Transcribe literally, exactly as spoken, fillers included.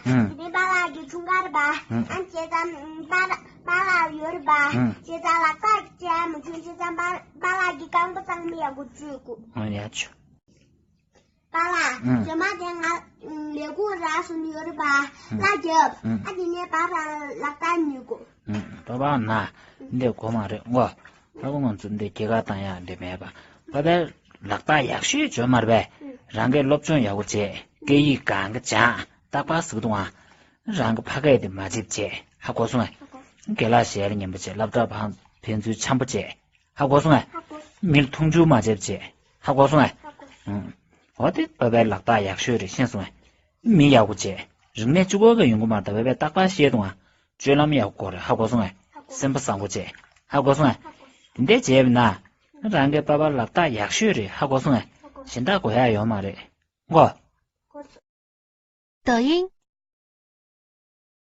ཨུམ། དེ་ནས་པཱ་ལགས་ཀྱི་འཁྲུངས་སྐར་པ། ཨུམ། ཨ་བྱས་ཙང་པཱ་ལགས་པཱ་ལགས་ཡོད་རེད་པ། ཨུམ། བྱས་ཙང་ལག་རྟགས་ཅིག་བྱས་མ་བྱུང་། བྱས་ཙང་པཱ་པཱ་ལགས་ཀྱི་རྐང་པ་གཙང་མ་ཡག་པོ་བཙུགས་དགོས། ཨ་ཡ་ཆུ། པཱ་ལགས། ཨུམ། རྗེས་མ་དེ་ང་ལས་ཁུངས་རག་སོང་ཡོད་རེད་པ། ཨུམ། གླ་རྒྱབ། ཨུམ། ཨ་དེ་ནས་པཱ་ལགས་ལག་རྟགས་ཉོ་དགོས། ཨུམ། པཱ་པཱ་ན་འདི་གོ་མ་རེད་ངོ་། ཨ་ཁུ་ང་ཚོ་འདི་སྐྱེས་སྐར་བཏང་ཡག་འདི་མེད་པ། པཱ་པཱ་ལག་རྟགས་ཡག་ཤོས་བྱོས་མ་རེད་པས། རང་གིས་སློབ་སྦྱོང་ཡག་པོ་བྱས། སྐད་ཡིག་གང་ག་སྦྱངས། རྟག་པར་གཟིགས་འདུག་ཨ། རང་གི་ཕ་སྐད་དེ་མ་བརྗེད་བྱས། ཧ་གོ་སོང་ངས། རྒན་ལགས་ཞལ་ཉན་པོ་བྱས། སློབ་གྲྭ་ཕར་ཕན་ཚུན་འཆམ་པོ་བྱས། ཧ་གོ་སོང་ངས། མིར་མཐོང་ཆུང་མ་བྱེད་བྱས། ཧ་གོ་སོང་ངས། ཨུམ། འོ་དེ་པཱ་པཱའི་ལག་རྟགས་ཡག་ཤོས་རེད། ཤེས་སོང་ངས། མི་ཡག་པོ་བྱས། རིག་གནས་གཅིག་པོ་ག་ཡོང་གི་མ་རེད། པཱ་པཱ་རྟག་པར་བཤད་འདུག་ཨ། སྤྱོད་ལམ་ཡག་པོ་དགོས་རེད། ཧ་གོ་སོང་ངས། སེམས་པ་བཟང་པོ་བྱས། ཧ་གོ་སོང་ངས། དེ་འདྲས་བྱས་པ་ན། རང་གི་པཱ་པཱ་ལག་རྟགས་ཡག་ཤོས་རེད། ཧ་གོ་སོང་ངས། གཞན་དག་དགོས་ཡག་ཡོད་མ་རེད། ངོ་། 抖音